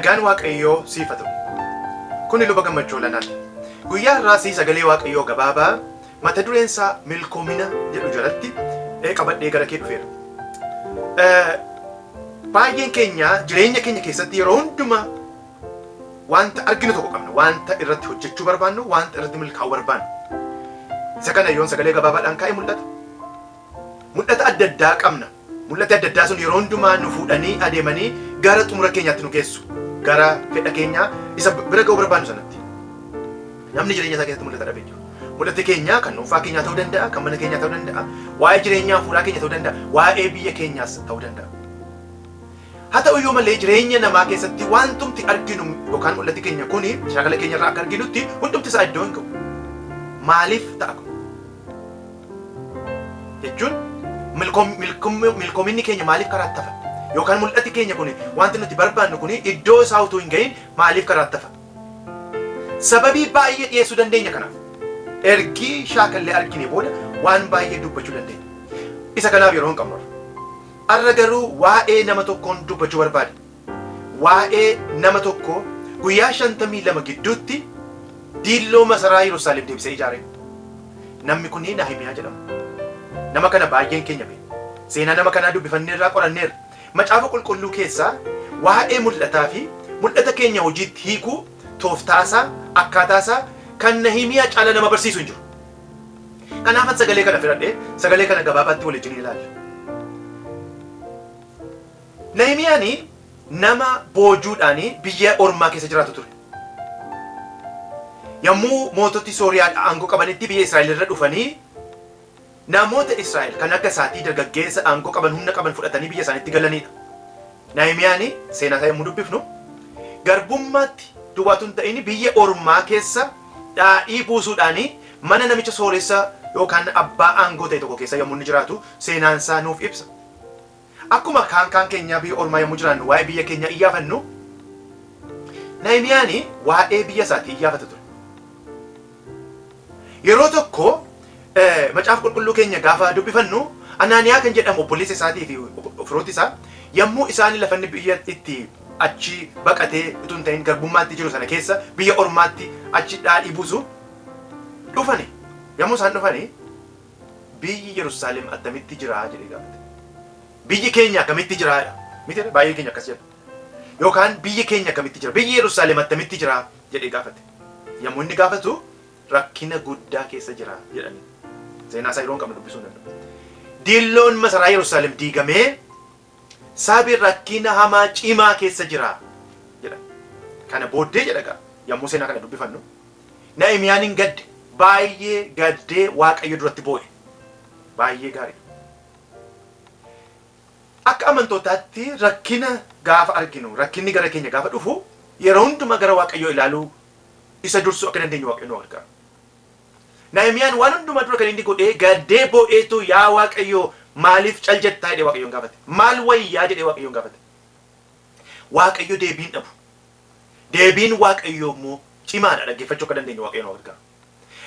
Nagaan Waaqayyoo siif haa ta'u. Kuni Luba Gammachuu Olanaati. Guyyaa har'aas sagalee Waaqayyoo gabaabaa mata dureen isaa milkoomina jedhu jalatti qabadhee gara kee dhufeera. Baay'een keenya jireenya keenya keessatti yeroo hundumaa wanta arginu tokko qabna. Wanta irratti hojjechuu barbaannu, wanta irratti milkaa'uu barbaannu. Isa kana yoon sagalee gabaabaadhaan kaa'e mul'ata. Mul'ata adda addaa qabna. Mul'ati adda addaa sun yeroo hundumaa nu fuudhanii adeemanii gara xumura keenyaatti nu geessu. Gara fedha keenyaa isa bira ga'uu barbaannu sanatti. Namni jireenya isaa keessatti mul'ata dhabee jiru. Mul'ati keenya kan dhuunfaa keenyaa ta'uu danda'a, kan mana keenyaa ta'uu danda'a, waa'ee jireenya hafuuraa keenya ta'uu danda'a, waa'ee biyya keenyaas ta'uu danda'a. Haa ta'u iyyuu malee jireenya namaa keessatti wantumti arginu yookaan mul'ati keenya kuni shaakala keenya irraa akka arginutti hundumti isaa iddoo hin ga'u. Maaliif ta'a kun? Jechuun milkoominni keenya maaliif karaatti hafa? Yookaan mul'ati keenya kuni wanti nuti barbaannu kuni iddoo isaa utuu hin gahin maaliif karaatti hafa? Sababii baay'ee dhiyeessuu dandeenya kanaaf. Ergii shaakallee argine booda waan baay'ee dubbachuu dandeenya. Isa kanaaf yeroo hin qabnu. Har'a garuu waa'ee nama tokkoon dubbachuu barbaada. Waa'ee nama tokko guyyaa 52 gidduutti diilloo masaraa Yerusaalem deebisee ijaare. Namni kun Nahimiyaa jedhama. Nama kana baay'een keenya beekna. Seenaa nama kanaa dubbifanneerraa qoranneerra. Macaafa qulqulluu keessaa waa'ee mul'ataa fi mul'ata keenya hojiitti hiikuu tooftaasaa akkaataasaa kan Nahimiyaa caala nama barsiisu hin jiru. Kanaafan sagalee kana filadhee sagalee kana gabaabaatti waliin ilaalla. Nahimiyaan nama boojuudhaan biyya ormaa keessa jiraatu ture. Yommuu moototi Sooriyaa aangoo qabanitti biyya Israa'el irra dhufanii namoota Israa'el kan akka isaatii dargaggeessa aangoo qaban humna qaban fudhatanii biyya isaaniitti galanidha. Nahimiyaan seenaa isaa yommuu dubbifnu garbummaatti duwwaatu hin ta'in biyya ormaa keessa dhaadhii buusuudhaan mana namicha sooressa yookaan abbaa aangoo ta'e tokko keessa yommuu inni jiraatu seenaan isaa nuuf ibsa. Akkuma kaan kaan keenya biyya ormaa yommuu jiraannu waa'ee biyya keenyaa iyyaafannu, Nahimiyaan waa'ee biyya isaatii iyyaafata ture. Yeroo tokko macaafa qulqulluu keenya gaafa dubbifannu Anaaniyaa kan jedhamu obboleessa isaatii fi firooti isaa yommuu isaan lafanni biyya itti achi baqatee utuu hin ta'in garbummaatti jiru sana keessa biyya ormaatti achi dhaadhii buusu dhufani. Yommuu isaan dhufani biyyi Yerusaalem attamitti jira jedhee gaafate. Biyyi keenya akkamitti jira jedha. Miti baay'een keenya akkas jedha. Yookaan biyyi keenya akkamitti jira? Biyyi Yerusaalem attamitti jira jedhee gaafate. Yommuu inni gaafatu rakkina guddaa keessa jira jedhanii. Seenaa isaa yeroo hin qabne dubbisuu hin danda'u. Diilloon masaraa Yerusaalem diigamee sabi rakkina hamaa cimaa keessa jira jedha. Kana booddee jedha gaa yommuu seenaa kana dubbifannu Nahimiyaan hin gadde baay'ee gaddee Waaqayyo duratti boo'e. Baay'ee gaarii. Akka amantootaatti rakkina gaafa arginu, rakkinni gara keenya gaafa dhufu yeroo hundumaa gara Waaqayyoo ilaaluu isa dursuu akka dandeenyu Waaqayyo nu gargaara. Nahimiyaan waan hundumaa dura kan inni godhee gaddee boo'eetu yaa Waaqayyo maaliif cal jettaa jedhee Waaqayyoon gaafate. Maal wayyaa jedhee Waaqayyoon gaafate. Waaqayyo deebiin dhabu. Deebiin Waaqayyoo immoo cimaadha dhaggeeffachuu akka dandeenyu Waaqayyo nu gargaara.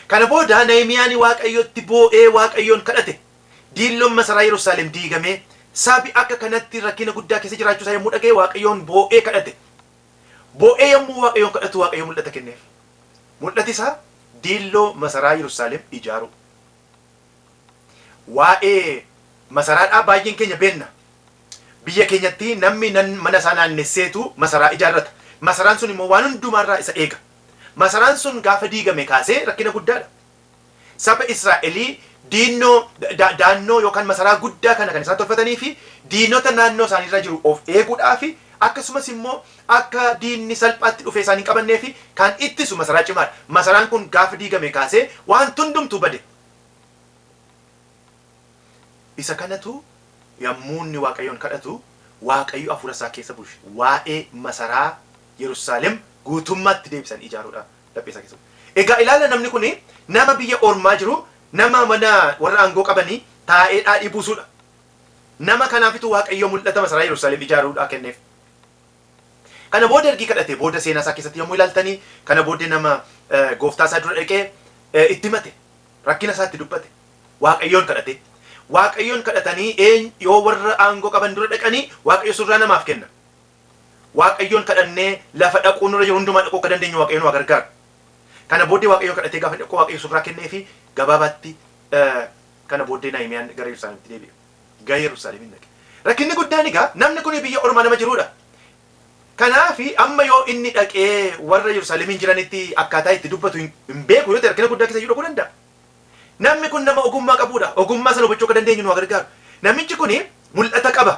Kana booda Nahimiyaan Waaqayyotti boo'ee Waaqayyoon kadhate. Diilloon masaraa Yerusaalem diigamee sabi akka kanatti rakkina guddaa keessa jiraachuu isaa yommuu dhaga'e Waaqayyoon boo'ee kadhate. Boo'ee yommuu Waaqayyoon kadhatu Waaqayyo mul'ata kenneef. Mul'ati isaa diilloo masaraa Yerusaalem ijaaruu. Waa'ee masaraadhaa baay'een keenya beenna. Biyya keenyatti namni mana isaa naannesseetu masaraa ijaarrata. Masaraan sun immoo waan hundumaarraa isa eega. Masaraan sun gaafa diigame kaasee rakkina guddaadha. Saba Israa'elii diinnoo daannoo yookaan masaraa guddaa kana kan isaan tolfatanii fi diinota naannoo isaaniirra jiru of eeguudhaa fi akkasumas immoo akka diinni salphaatti dhufee isaan hin qabannee fi kan ittisu masaraa cimaadha. Masaraan kun gaafa diigame kaasee waan hundumtuu bade. Isa kanatu yommuu inni Waaqayyoon kadhatu Waaqayyo hafuura isaa keessa bulche. Waa'ee masaraa Yerusaalem guutummaatti deebisanii ijaaruudha laphee isaa keessa bulche. Egaa ilaala namni kun nama biyya ormaa jiru nama mana warra aangoo qabanii taa'ee dhaadhii buusuudha. Nama kanaafitu Waaqayyo mul'ata masaraa Yerusaalem ijaaruudhaa kenneef. Kana booda ergii kadhatee booda seenaa isaa keessatti yommuu ilaaltanii kana booddee nama gooftaa isaa dura dhaqee itti himate. Rakkina isaa itti dubbate. Waaqayyoon kadhate. Waaqayyoon kadhatanii yoo warra aangoo qaban dura dhaqanii Waaqayyo surraa namaaf kenna. Waaqayyoon kadhannee lafa dhaquu nurra jiru hundumaa dhaquu akka dandeenyu Waaqayyoon nu gargaaru. Kana booddee Waaqayyoon kadhatee gaafa dhaquu Waaqayyo surraa kennee fi gabaabaatti kana booddee Nahimiyaan gara Yerusaalemitti deebi'e. Gara Yerusaalemiin dhaqe. Rakkinni guddaan egaa namni kun biyya ormaa nama jirudha. Kanaafi amma yoo inni dhaqee warra Yerusaalemiin jiranitti akkaataa itti dubbatu hin beeku yoo ta'e rakkina guddaa keessa iyyuu dhaquu danda'a. Namni kun nama ogummaa qabudha. Ogummaa sana hubachuu akka dandeenyu nu gargaaru. Namichi kun mul'ata qaba.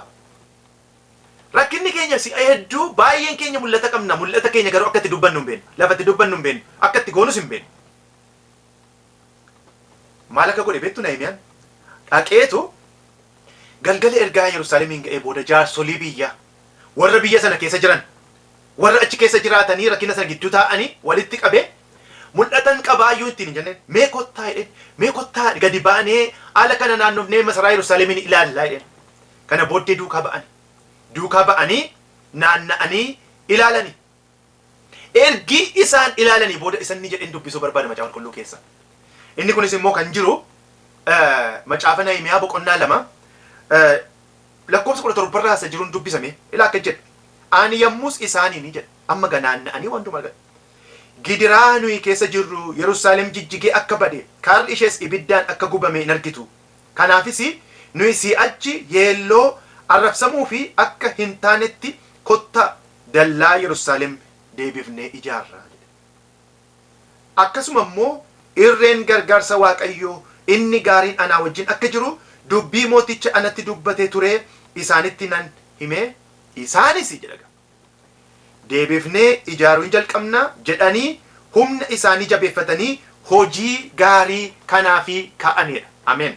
Rakkinni keenya si'a hedduu baay'een keenya mul'ata qabna. Mul'ata keenya garuu akka itti dubbannu hin beeknu. Lafa itti dubbannu hin beeknu. Akka itti goonus hin beeknu. Maal akka godhe beektu Nahimiyaan? Dhaqeetu galgala ergaa Yerusaalemiin ga'ee booda jaarsolii biyyaa warra biyya sana keessa jiran warra achi keessa jiraatanii rakkina sana gidduu taa'anii walitti qabee mul'atan qabaayyuu ittiin hin jenneen, mee kottaa jedheen, mee kottaa gadi baanee haala kana naannofnee masaraa Yerusaalemiin ilaallaa jedheen. Kana booddee duukaa ba'ani. Duukaa ba'anii naanna'anii ilaalani. Ergi isaan ilaalanii booda isanni jedheen dubbisuu barbaada Macaafa Qulqulluu keessa. Inni kunis immoo kan jiru Macaafa Nahimiyaa boqonnaa 2 lakkoofsa 17 irraa isa jiruun dubbisame ilaa akka jedha. Ani yommus isaaniin jedha. Amma gaa naanna'anii waan hundumaa argan. Gidiraa nuyi keessa jirru Yerusaalem jijjigee akka bade, karri ishees ibiddaan akka gubame in argitu. Kanaafis nuyi si'achi yeelloo arrabsamuu fi akka hin taanetti kottaa dallaa Yerusaalem deebifnee ijaarraa jedhe. Akkasuma immoo irreen gargaarsa Waaqayyoo inni gaariin anaa wajjin akka jiru dubbii mooticha anatti dubbatee ture isaanitti nan hime, isaanis jedha deebifnee ijaaruu in jalqabna jedhanii humna isaanii jabeeffatanii hojii gaarii kanaafi ka'aniidha. Ameen.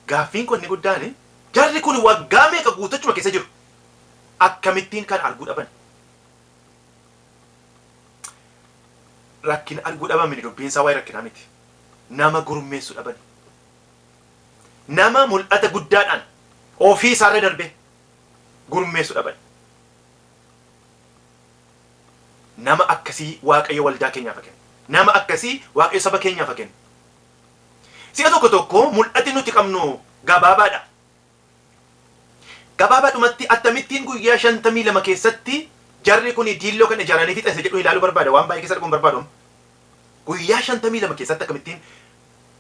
Gaaffiin kun inni guddaan jarri kun waggaa meeqa guutachuma keessa jiru? Akkamittiin kan arguu dhaban? Rakkina arguu dhaban miti, dubbiin isaa waa'ee rakkinaa miti. Nama gurmeessu dhaban. Nama mul'ata guddaadhaan ofii isaarra darbee gurmeessu dhaban. Nama akkasii Waaqayyo waldaa keenyaaf haa kennu. Nama akkasii Waaqayyo saba keenyaaf haa kennu. Si'a tokko tokko mul'ati nuti qabnu gabaabaadha. Gabaabaadhumatti akkamittiin guyyaa 52 keessatti jarri kun diilloo kan ijaaranii fixan isa jedhu ilaaluu barbaada. Waan baay'ee keessa dhaquun barbaadu. Guyyaa 52 keessatti akkamittiin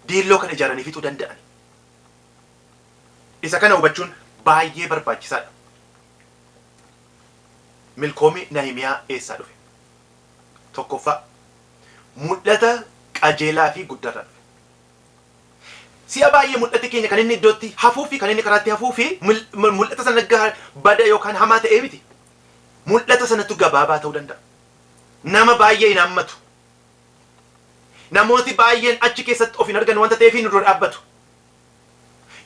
diilloo kan ijaaranii fixuu danda'an? Isa kana hubachuun baay'ee barbaachisaadha. Milkoomi Nahimiyaa eessaa dhufe? Tokkoffaa, mul'ata qajeelaa fi guddaarraa dhufe. Si'a baay'ee mul'ati keenya kan inni iddootti hafuu fi kan inni karaatti hafuu fi mul'ata sana bada yookaan hamaa ta'ee miti. Mul'ata sanatu gabaabaa ta'uu danda'a. Nama baay'ee hin hammatu. Namooti baay'een achi keessatti of hin argan wanta ta'eef nu dura dhaabbatu.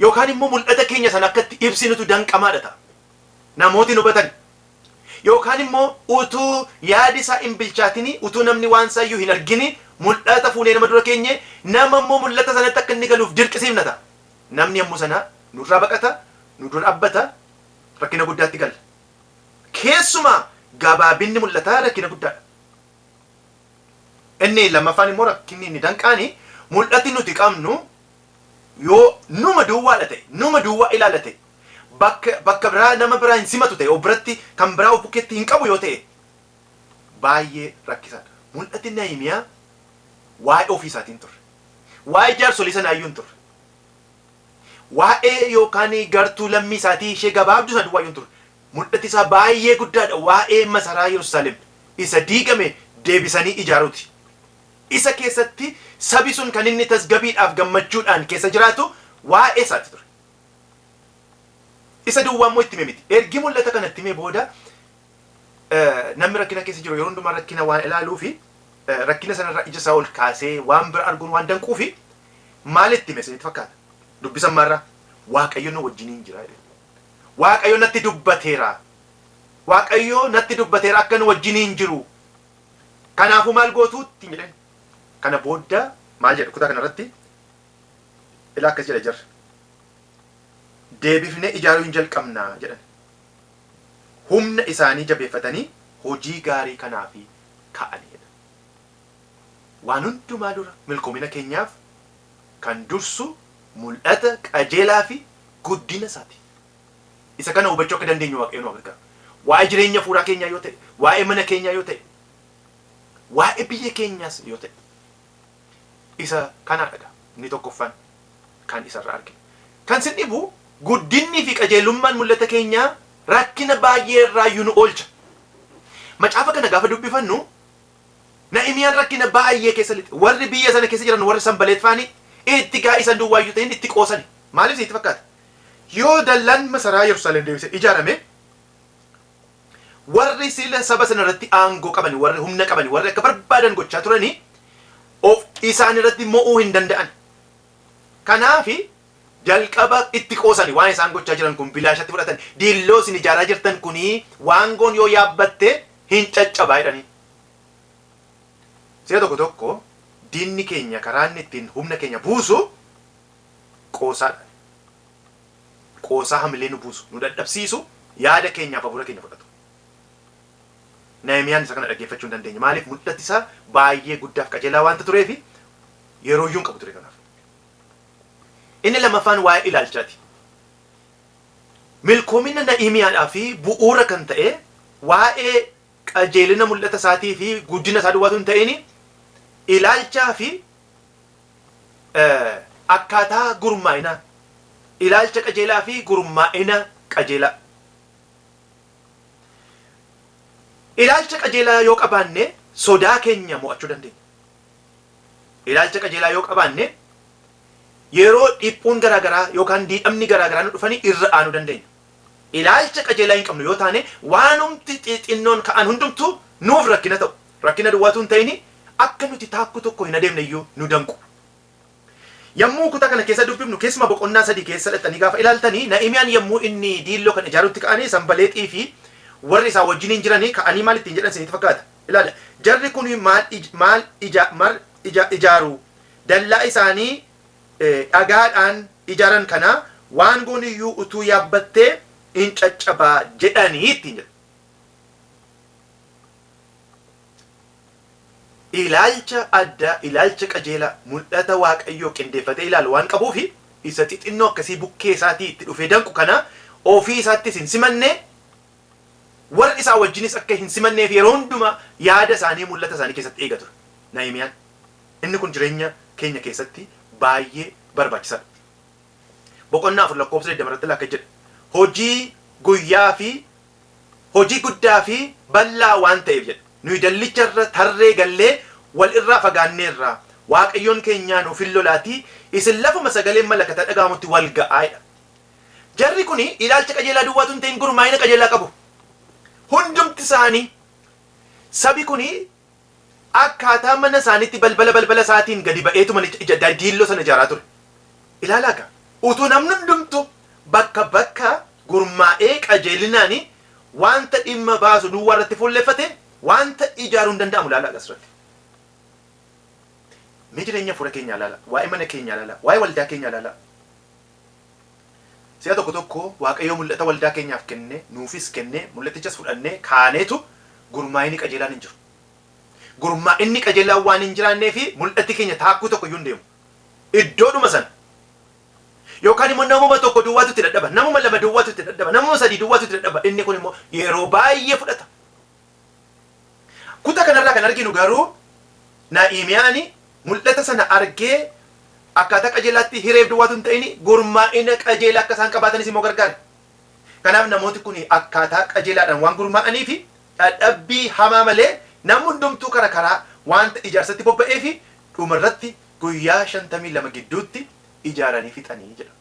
Yookaan immoo mul'ata keenya sana akka itti ibsinutu danqamaadha ta'a. Namooti hin hubatan. Yookaan immoo utuu yaadi isaa hin bilchaatini, utuu namni waan isaa iyyuu hin argini, mul'ata fuunee nama dura keenye, nama immoo mul'ata sanatti akka inni galuuf dirqisiifna ta'a. Namni yommuu sana nurraa baqata, nu dura dhaabbata, rakkina guddaatti galla. Keessumaa gabaabinni mul'ataa rakkina guddaadha. Inni lammaffaan immoo rakkinni inni danqaani mul'ati nuti qabnu yoo numa duwwaadha ta'e, numa duwwaa ilaala ta'e, bakka biraa nama biraa hin simatu ta'e, of biratti kan biraa of bukkeetti hin qabu yoo ta'e baay'ee rakkisaadha. Mul'ati Nahimiyaa waa'ee ofii isaatiin turre. Waa'ee jaarsolii sanaa iyyuu hin turre. Waa'ee yookaan gartuu lammii isaatii ishee gabaabduu sana duwwaa iyyuu hin turre. Mul'ati isaa baay'ee guddaadha. Waa'ee masaraa Yerusaalem isa diigame deebisanii ijaaruuti. Isa keessatti sabi sun kan inni tasgabiidhaaf gammachuudhaan keessa jiraatu waa'ee isaati ture. Isa duwwaa immoo itti hime miti. Ergi mul'ata kana itti himee booda namni rakkina keessa jiru yeroo hundumaa rakkina waan ilaaluu fi rakkina sanarraa ija isaa ol kaasee waan bira arguun waan danquu fi maal itti hime isinitti fakkaata? Dubbisa ammaarraa Waaqayyo nu wajjiniin jira jedhe. Waaqayyo natti dubbateera. Waaqayyo natti dubbateera akka nu wajjiniin jiru. Kanaafuu maal gootu ittiin jedheen. Kana booda maal jedha kutaa kanarratti? Ilaa akkas jedha jarri. Deebifnee ijaaruu hin jalqabna jedhan. Humna isaanii jabeeffatanii hojii gaarii kanaaf ka'anii jedha. Waan hundumaa dura milkoomina keenyaaf kan dursu mul'ata qajeelaa fi guddina isaati. Isa kana hubachuu akka dandeenyu Waaqayyo nu haa gargaaru. Waa'ee jireenya fuuraa keenyaa yoo ta'e, waa'ee mana keenyaa yoo ta'e, waa'ee biyya keenyaas yoo ta'e. Isa kanaadha inni tokkoffaan kan isarraa arginu. Kan sin dhibu guddinni fi qajeelummaan mul'ata keenyaa rakkina baay'ee irraa iyyuu nu oolcha. Macaafa kana gaafa dubbifannu, Na'imiyaan rakkina baay'ee keessa lixe. Warri biyya sana keessa jiran, warri Sanbaleet faani, itti gaa'isan duwwaayyuu ta'in itti qoosani. Maaliif isinitti fakkaata? Yoo dallaan masaraa Yerusaalem deebisee ijaarame, warri sila saba sana irratti aangoo qabani, warri humna qabani, warri akka barbaadan gochaa turani, of isaan irratti mo'uu hin danda'an. Kanaafi jalqaba itti qoosani. Waan isaan gochaa jiran kun bilaashatti fudhatan. Diilloo isin ijaaraa jirtan kunii waangoon yoo yaabbatte hin caccabaa jedhanii. Si'a tokko tokko diinni keenya karaa inni ittiin humna keenya buusu qoosaadhaan. Qoosaa hamilee nu buusu, nu dadhabsiisu, yaada keenyaaf hafuura keenya fudhatu. Nahimiyaan isa kana dhaggeeffachuu hin dandeenye. Maaliif? Mul'ati isaa baay'ee guddaaf qajeelaa waanta tureef, yeroo iyyuu hin qabu ture kanaaf. Inni lammaffaan waa'ee ilaalchaati. Milkoomina Nahimiyaadhaa fi bu'uura kan ta'e waa'ee qajeelina mul'ata isaatii fi guddina isaa duwwaatu hin ta'in, ilaalchaa fi akkaataa gurmaa'inaa, ilaalcha qajeelaa fi gurmaa'ina qajeelaa. Ilaalcha qajeelaa yoo qabaanne, sodaa keenya mo'achuu dandeenya. Ilaalcha qajeelaa yoo qabaanne, yeroo dhiphuun garaagaraa yookaan diidhamni garaagaraa nu dhufanii irra aanuu dandeenya. Ilaalcha qajeelaa hin qabnu yoo taane, waanumti xixinnoon ka'an hundumtuu nuuf rakkina ta'u. Rakkina duwwaatu hin ta'in, akka nuti taakkuu tokko hin adeemne iyyuu nu danqu. Yommuu kutaa kana keessa dubbifnu, keessumaa boqonnaa 3 keessa dhaqxanii gaafa ilaaltanii, Na'imiyaan yommuu inni diilloo kan ijaarutti ka'anii, Sanbaleexii fi warri isaa wajjiniin jiranii ka'anii maal ittiin jedhan isinitti fakkaata? Ilaala. Jarri kun maal maal ija mar ija ijaaru? Dallaa isaanii dhagaadhaan ijaaran kana waangoon iyyuu utuu yaabbattee in caccabaa jedhanii ittiin jedhu. Ilaalcha addaa, ilaalcha qajeelaa, mul'ata Waaqayyoo qindeeffatee ilaalu waan qabuufi, isa xixinnoo akkasii bukkee isaatii itti dhufee danqu kana ofii isaattis hin simanne, warri isaa wajjinis akka hin simanneef yeroo hundumaa yaada isaanii mul'ata isaanii keessatti eega ture Nahimiyaan. Inni kun jireenya keenya keessatti baay'ee barbaachisaadha. Boqonnaa 4 lakkoofsa 20 irratti akka jedha. Hojii guyyaa fi hojii guddaa fi bal'aa waan ta'eef jedha. Nuyi dallicha irra tarree gallee wal irraa fagaanneerra. Waaqayyoon keenyaa nuuf hin lolaatii, isin lafuma sagaleen malakataa dhaga'amutti wal ga'aa jedha. Jarri kun ilaalcha qajeelaa duwwaatu hin ta'in, gurmaa'ina qajeelaa qabu. Hundumti isaanii, sabi kun, akkaataa mana isaaniitti balbala balbala isaatiin gadi ba'eetu manicha ija diilloo sana ijaaraa ture. Ilaalaa gaa, utuu namni hundumtu bakka bakka gurmaa'ee qajeelinaan wanta dhimma baasu duwwaa irratti fuulleffate, wanta ijaaruu hin danda'amu. Ilaalaa gaa asirratti. Mee jireenya hafuura keenyaa ilaala, waa'ee mana keenyaa ilaala, waa'ee waldaa keenyaa ilaala. Si'a tokko tokko Waaqayyo mul'ata waldaa keenyaaf kenne, nuufis kenne, mul'atichas fudhannee kaaneetu gurmaa'inni qajeelaan hin jiru. Gurmaa'inni qajeelaan waan hin jiraannee fi mul'ati keenya taakkuu tokko iyyuu hin deemu. Iddoodhuma sana. Yookaan immoo namuma tokko duwwaatu itti dadhaba, namuma lama duwwaatu itti dadhaba, namuma sadii duwwaatu itti dadhaba. Inni kun immoo yeroo baay'ee fudhata. Kutaa kanarraa kan arginu garuu, Nahimiyaani mul'ata sana argee akkaataa qajeelaatti hireef duwwaatu hin ta'in, gurmaa'ina qajeelaa akka isaan qabaatanis immoo gargaare. Kanaaf namooti kun akkaataa qajeelaadhaan waan gurmaa'anii fi dhadhabbii hamaa malee namni hundumtuu kara karaa wanta ijaarsatti bobba'ee fi dhumarratti guyyaa 52 gidduutti ijaaranii fixanii jedha.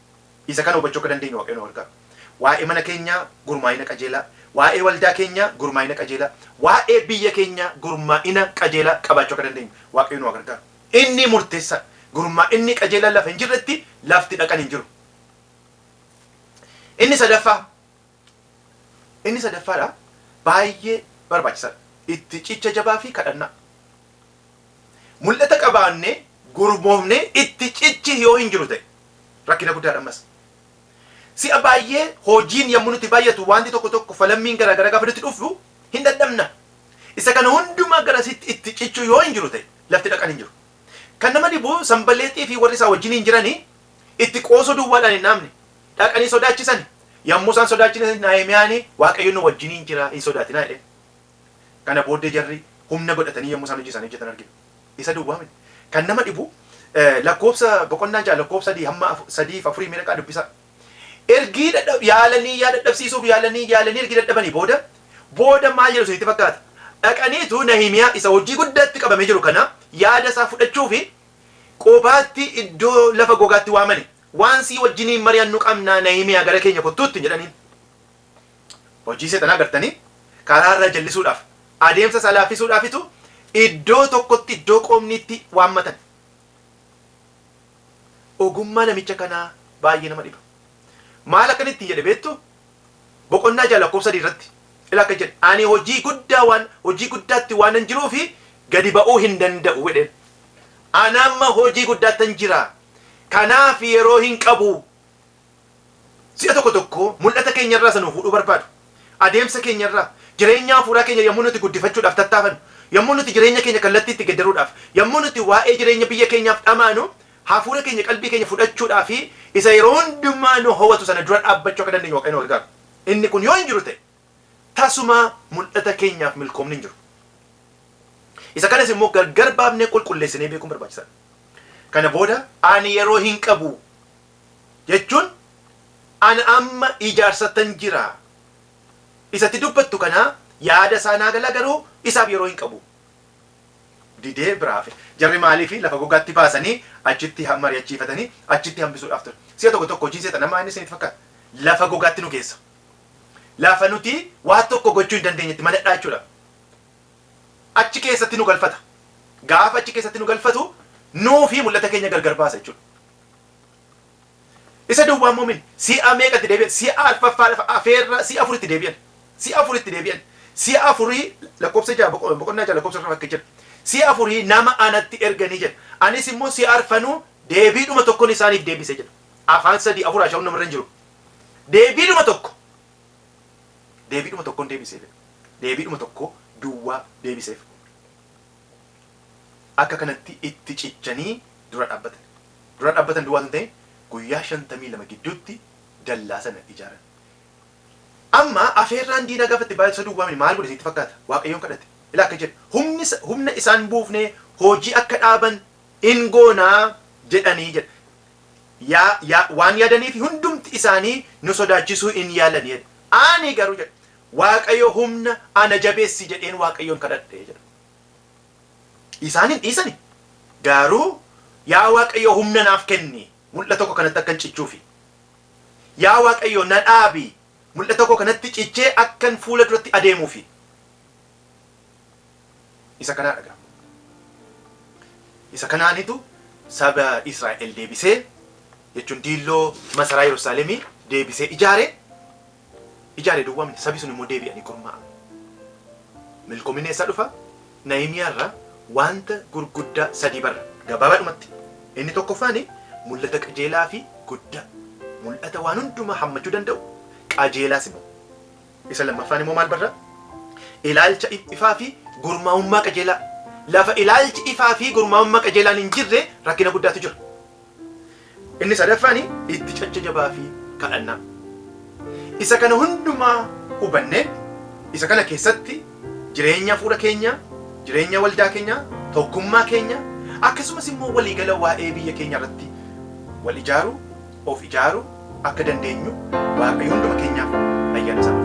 Isa kana hubachuu akka dandeenyu Waaqayyo nu gargaaru. Waa'ee mana keenyaa gurmaa'ina qajeelaa, waa'ee waldaa keenyaa gurmaa'ina qajeelaa, waa'ee biyya keenyaa gurmaa'ina qajeelaa qabaachuu akka dandeenyu Waaqayyo nu gargaaru. Inni murteessaadha. Gurmaa'inni qajeelaan lafa hin jirretti lafti dhaqan hin jiru. Inni sadaffaa, inni sadaffaadha, baay'ee barbaachisaadha. Itti cicha jabaa fi kadhannaa. Mul'ata qabaannee gurmoofnee itti cichi yoo hin jiru ta'e, rakkina guddaadha ammas. Si'a baay'ee hojiin yommuu nuti baay'atu, wanti tokko tokko, falammiin garaagaraa gaafa nutti dhufu hin dadhabna. Isa kana hundumaa garasitti itti cichuu yoo hin jiru ta'e, lafti dhaqan hin jiru. Kan nama dhibu, Sanbaleexii fi warri isaa wajjiniin jiranii itti qoosuu duwwaadhaan hin dhaabne. Dhaqanii sodaachisan. Yommuu isaan sodaachisan Nahimiyaan Waaqayyo nu wajjiniin jira hin sodaatinaa jedheen. Kana booddee jarri humna godhatanii yommuu isaan hojii isaanii hojjetan argina. Isa duwwaa miti. Kan nama dhibu lakkoofsa boqonnaa 6 lakkoofsa 3 hamma 3 fi 4 mee dhaqaa dubbisaa. Ergii yaalanii yaa dadhabsiisuuf yaalanii yaalanii ergii dadhabanii booda booda maal jedhu isinitti fakkaata? Dhaqaniitu Nahimiyaa isa hojii guddaatti qabamee jiru kana yaada isaa fudhachuu fi qobaatti iddoo lafa gogaatti waamani. Waan sii wajjiniin mari'annu qabnaa Nahimiyaa gara keenya kottuutti jedhaniin. Hojii seexanaa agartanii karaa irraa jallisuudhaaf adeemsa isaa laaffisuudhaafitu iddoo tokkotti iddoo qoomniitti waammatan. Ogummaa namicha kanaa baay'ee nama dhiba. Maal akka inni ittiin jedhe beektu? Boqonnaa 6 lakkoofsa 3 irratti ila akka jedhe ani hojii guddaa waan hojii guddaatti waanan jiruufi gadi ba'uu hin danda'u jedheen. Ani amma hojii guddaattan jira. Kanaaf yeroo hin qabu. Si'a tokko tokko mul'ata keenya irraa isa nu fuudhuu barbaadu. Adeemsa keenya irraa, jireenya hafuuraa keenya yommuu nuti guddifachuudhaaf tattaafannu, yommuu nuti jireenya keenya kallattii itti geddaruudhaaf, yommuu nuti waa'ee jireenya biyya keenyaaf dhamaanu, hafuura keenya qalbii keenya fudhachuudhaa fi isa yeroo hundumaa nu hawwatu sana dura dhaabbachuu akka dandeenyu Waaqayyo nu gargaaru. Inni kun yoo hin jiru ta'e tasumaa mul'ata keenyaaf milkoomni hin jiru. Isa kanas immoo gargar baafnee qulqulleessinee beekuun barbaachisaadha. Kana booda ani yeroo hin qabu jechuun ana amma ijaarsattan jira. Isatti dubbattu kana yaada isaa naa gala garuu isaaf yeroo hin qabu. Didee biraa hafe. Jarri maaliif lafa gogaatti baasanii achitti mari'achiifatanii achitti hambisuudhaaf ture. Si'a tokko tokko hojiin seexanaa maal inni isinitti fakkaata? Lafa gogaatti nu geessa. Lafa nuti waa tokko gochuu hin dandeenyetti manadhaa jechuudha. Achi keessatti nu galfata. Gaafa achi keessatti nu galfatu nuu fi mul'ata keenya gargar baasa jechuudha. Isa duwwaa immoo mini si'a meeqa itti deebi'an? Si'a arfaffaa afeerra si'a afur itti deebi'an. Si'a afur itti deebi'an. Si'a afurii lakkoofsa 6 boqonnaa 6 lakkoofsa 4 akka jedha. Si'a afurii nama anatti erganii jedha. Anis immoo si'a arfanuu deebiidhuma tokkon isaaniif deebise jedha. Afaan sadii afur haasa'uun namarra hin jiru. Deebiidhuma tokko. Deebiidhuma tokkon deebiseef jedha. Deebiidhuma tokko duwwaa deebiseef. Akka kanatti itti cichanii dura dhaabbatan. Dura dhaabbatan duwwaa osoo hin ta'in guyyaa 52 gidduutti dallaa sana ijaaran. Amma afeerraan diinaa gaafa itti baay'atu isa duwwaa miti maal godhe isinitti fakkaata? Waaqayyoon kadhate. Ilaa akka jedhe humni humna isaan buufnee hojii akka dhaaban in goonaa jedhanii jedha. Yaa yaa waan yaadaniif hundumti isaanii nu sodaachisuu in yaalanii jedha. Ani garuu jedha Waaqayyo humna ana jabeessi jedheen Waaqayyoon kadhadhe jedha. Isaan hin dhiisani. Garuu yaa Waaqayyo humna naaf kenni mul'ata koo kanatti akkan cichuufi. Yaa Waaqayyo na dhaabi mul'ata koo kanatti cichee akkan fuula duratti adeemuufi. Isa kanaa dhagaa. Isa kanaanitu saba Israa'el deebisee jechuun diilloo masaraa Yerusaalemii deebisee ijaare. Ijaare duwwaa miti sabi sun immoo deebi'anii gurmaa'an. Milkoominni eessaa dhufa? Nahimiyaa irraa wanta gurguddaa sadii barra. Gabaabaadhumatti. Inni tokkoffaan mul'ata qajeelaa fi guddaa. Mul'ata waan hundumaa hammachuu danda'u, qajeelaas immoo. Isa lammaffaan immoo maal barra? Ilaalcha ifaa fi gurmaa'ummaa qajeelaa. Lafa ilaalchi ifaa fi gurmaa'ummaa qajeelaan hin jirre rakkina guddaatu jira. Inni sadaffaan itti cacha jabaa fi kadhannaa. Isa kana hundumaa hubannee isa kana keessatti jireenya hafuura keenyaa, jireenya waldaa keenyaa, tokkummaa keenya akkasumas immoo waliigala waa'ee biyya keenya irratti wal ijaaruu, of ijaaruu akka dandeenyu Waaqayyo hunduma keenyaaf ayyaana isaa.